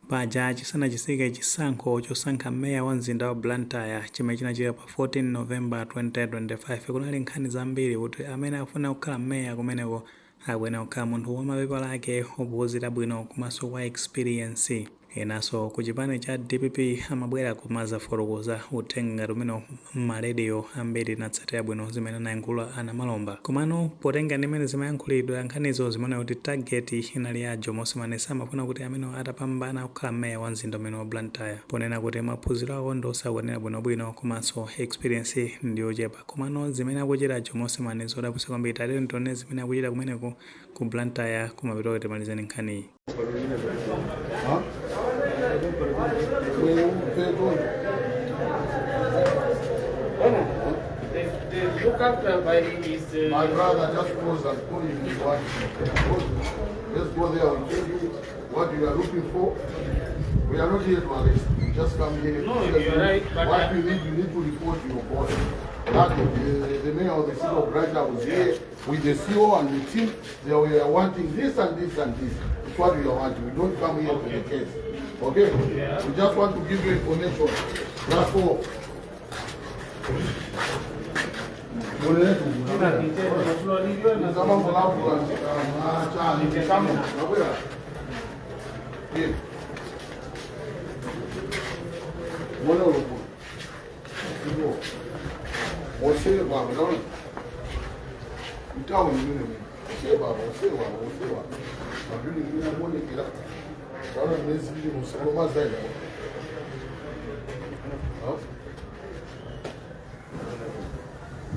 Paja chisanachitike chisankho chosankha meya wa mzinda wa Blantyre chimene chinachitika pa 14 November 2025, kunali nkhani zambiri kuti amene akufuna kukhala meya kumeneko akuyenera kukhala munthu wa mapepala ake ophunzira bwino komanso wa experience. Enanso ku chipani cha DPP amabwera kumazafotokoza uthenga ngati umenewu m'marediyo ambiri. Tinatsatira bwino zimene anayankhula a Namalomba. Komano potenga ndi mmene zimayankhulidwa nkhanizo, zimaoneka kuti target inali ya Jomo Osman. Samafuna kuti amenewo atapambana kukhala meya wa mzinda umene wa Blantyre, ponena kuti maphunziro awo ndi osakwanira bwinobwino komanso experience ndi yochepa. Komano zimene akuchita Jomo Osman zodabwitsa kwambiri. Tatiyeni tione zimene akuchita kumeneko ku Blantyre, kumapeto timalizeni nkhaniyi. Huh? Mweupe. The look after by is My brother, just close and call him if you want. Let's go there and tell you what you are looking for. We are not here to arrest. We just come here No, to tell you are you right, but what you need to report to your boss. That the mayor of the city of Blantyre was here with the CEO and the team. They were wanting this and this and this. It's what we are wanting. We don't come here for the case. Okay? Yeah. We just want to give you information. That's all.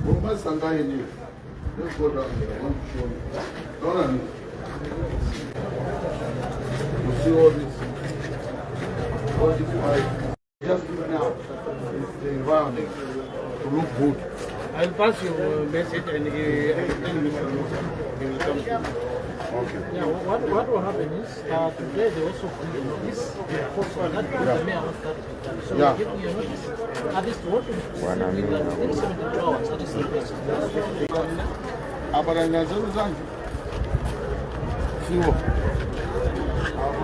Let's go down there. I want to show you. Naona nini? You see all this? All this white. Just do now. It's the environment to look good. I'll pass you a message and he I will tell Mr. Musa. He will come to you. Okay. Yeah, what will happen is today they also give a notice. Yeah. That the mayor wants that to be done. So we give you a notice. At least what we simply that within 72 hours, that is the best. Apa nzeru zangu. Siwo. Apa.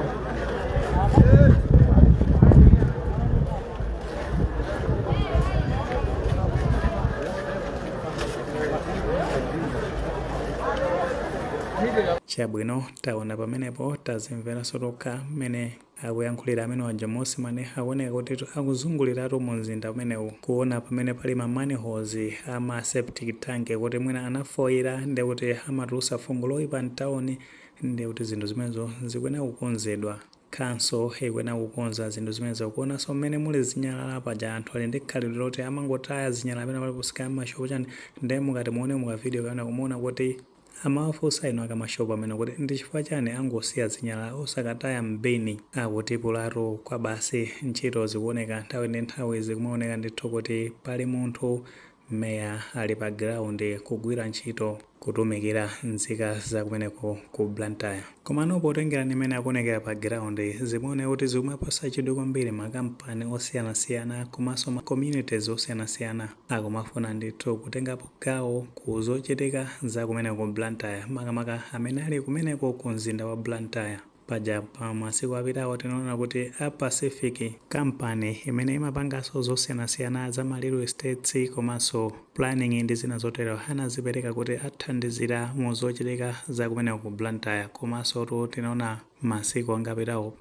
Chabwino, taona pamenepo, tazimveranso tokha mmene akuyankhulira amene wa Jomo Osman. Akuoneka kuti akuzunguliratu mu mzinda umenewu kuona pamene pali ma manholes ama septic tank, kuti mwina anafoira ndi kuti amatulutsa fungo loyipa mtawuni, ndi kuti zinthu zimenezo zikuyenera kukonzedwa. Council ikuyenera kukonza zinthu zimenezo. Kuonanso mmene muli zinyalala paja, anthu ali ndi khalidwe loti amangotaya zinyalala pamene paliponse, mashopu, chani. Ndiye mukati muone muka video kana kumuona kuti amawafunsa inu akamashopu amene kuti ndi chifukwa chani angosiya zinyalala osakataya m'bini. Akutipulatu kwa basi. Ntchito zikuoneka nthawi ndi nthawi, zikumaoneka ndithu kuti pali munthu, meya ali pa ground kugwira ntchito, kutumikira nzika zakumeneko ku Blantyre. Komano potengera ndi mmene akuonekera pa ground, zimaoneka kuti zikumapasa chidwi kwambiri makampani osiyanasiyana komanso ma communities osiyanasiyana akumafuna ndithu kutengapo gawo ku zochitika za kumeneko ku Blantyre, makamaka amene ali kumeneko ku mzinda wa Blantyre. Paja pa masiku apitawo tinaona kuti a Pacific Company imene imapanganso zosiyanasiyana za ma real estates komanso planning ndi zina zotero anazipereka kuti athandizira mu zochitika za kumeneko ku Blantyre. Komanso tu tinaona masiku angapitawo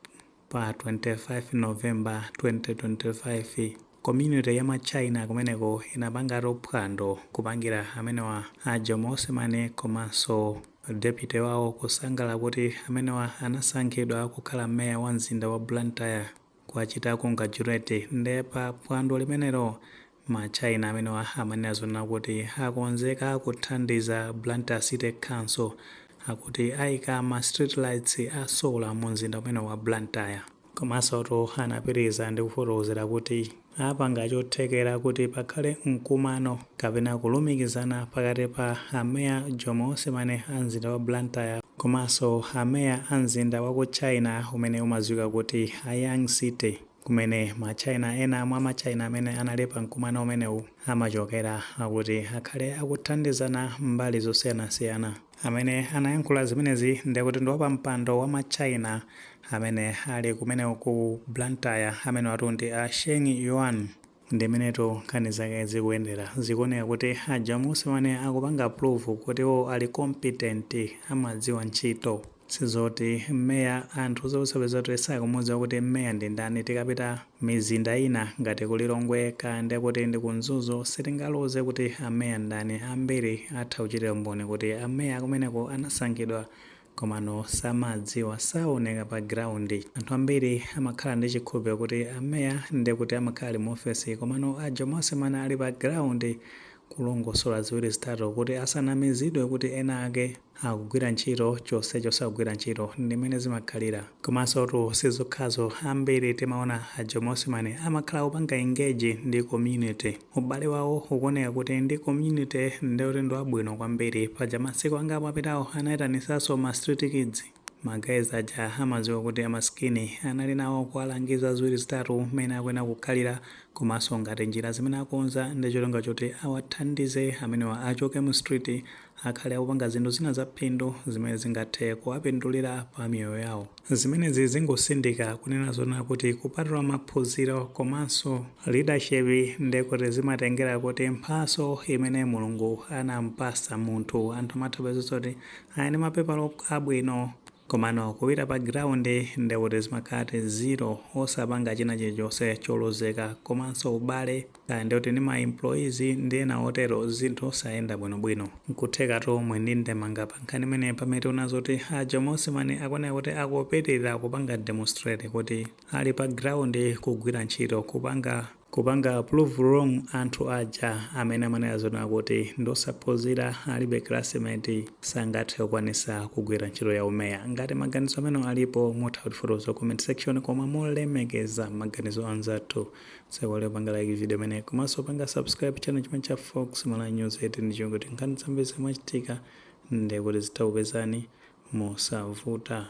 pa 25 November 2025, community ya ma China kumeneko inapangatu phwando kupangira amenewa a Jomo Osman komanso deputy wawo, kusangalala kuti amenewa anasankhidwa kukhala meya wa mzinda wa Blantyre, kuachita congratulate. Ndiye pa phwando limenelo ma China amenewa amanena zonena kuti akonzeka kuthandiza Blantyre City Council, akuti ayika ma street lights a solar mu mzinda umene wa Blantyre. Komanso tu anapitiriza ndi kufotokozera kuti apanga chothekera kuti pakhale mkumano kapena kulumikizana pakati pa ameya Jomo Osman a mzinda wa Blantyre komanso ameya a mzinda wa ku China umene umadziwika kuti Haiyang City, kumene ma China, ena mwa ma China amene anali pa mkumano umenewu amachokera, akuti akhale akuthandizana mbali zosiyanasiyana. Amene anayankhula zimenezi ndikuti ndi wapampando wa ma China. Amene ali kumene ku Blantyre amene watundi a Sheng Yuan. Ndimenetu nkhani zake zikuyendera. Zikuoneka kuti a Jomo Osman akupanga prove kuti iwo ali competent, amadziwa ntchito. Sizoti mmeya anthu zosapeza kuti sakumudziwa kuti mmeya ndi ndani. Tikapita mizinda ina ngati kuLilongwe kande kuti ndi kuMzuzu, sitingaloze kuti ameya ndani. Ambiri atha kuchitira umboni kuti ameya kumeneko anasankhidwa, komano samadziwa, saoneka pa ground. Anthu ambiri amakhala ndi chikhulupiriro kuti ameya ndi kuti amakhala ali mu ofesi, komano a Jomo Osman ali pa ground kulongosola ziwiri zitatu kuti asanamizidwe kuti ena ake akugwira ntchito chonsecho sakugwira ntchito. Ndimene zimakhalira. Komanso tu sizokhazo, ambiri timaona a Jomo Osman amakhala kupanga engage ndi community. Ubale wawo ukuoneka kuti ndi community ndekuti ndi wabwino kwambiri. Paja masiku angapo apitawo anayitanisanso ma street kids, ma guys aja amadziwa kuti amaskini anali nawo, kuwalangiza ziwiri zitatu mmene akuyenera kukhalira, komanso ngati njira zimene akonza ndi cholinga choti awathandize amenewa achoke mu street, akhale akupanga zinthu zina za phindu zimene zingathe kuwapindulira pa miyoyo yawo. Zimenezi zingosindika kunena zona kuti kupatula maphunziro komanso leadership, ndekuti zimatengera kuti mphaso imene Mulungu anampasa munthu. Anthu amatha kupeza kuti ali ndi mapepala abwino, komano kupita pa ground ndekuti zimakhala zero, osapanga china chilichonse cholozeka, komanso ubale ndikuti ndi ma employees ndi ena otero, zinthu osayenda bwinobwino. Nkutheka tomwe ndi ndemanga pa nkhani imene, pamene tiona zoti a Jomo Osman akuoneka kuti akupitirira kupanga demonstrate kuti ali pa ground kugwira ntchito, kupanga prove wrong anthu aja amene amanena zona kuti ndosaphunzira, alibe classmate, sangathe kukwanisa kugwira ntchito ya umeya. Ngati maganizo amene alipo, mutha kutifotokoza comment section, koma molemekeza maganizo anzathu. Saiwale panga like video imene, komanso panga subscribe channel chimene cha Fox Malawi News 8 ndi kuti nkhani zambiri zimachitika ndekuti zitha kupezani mosavuta.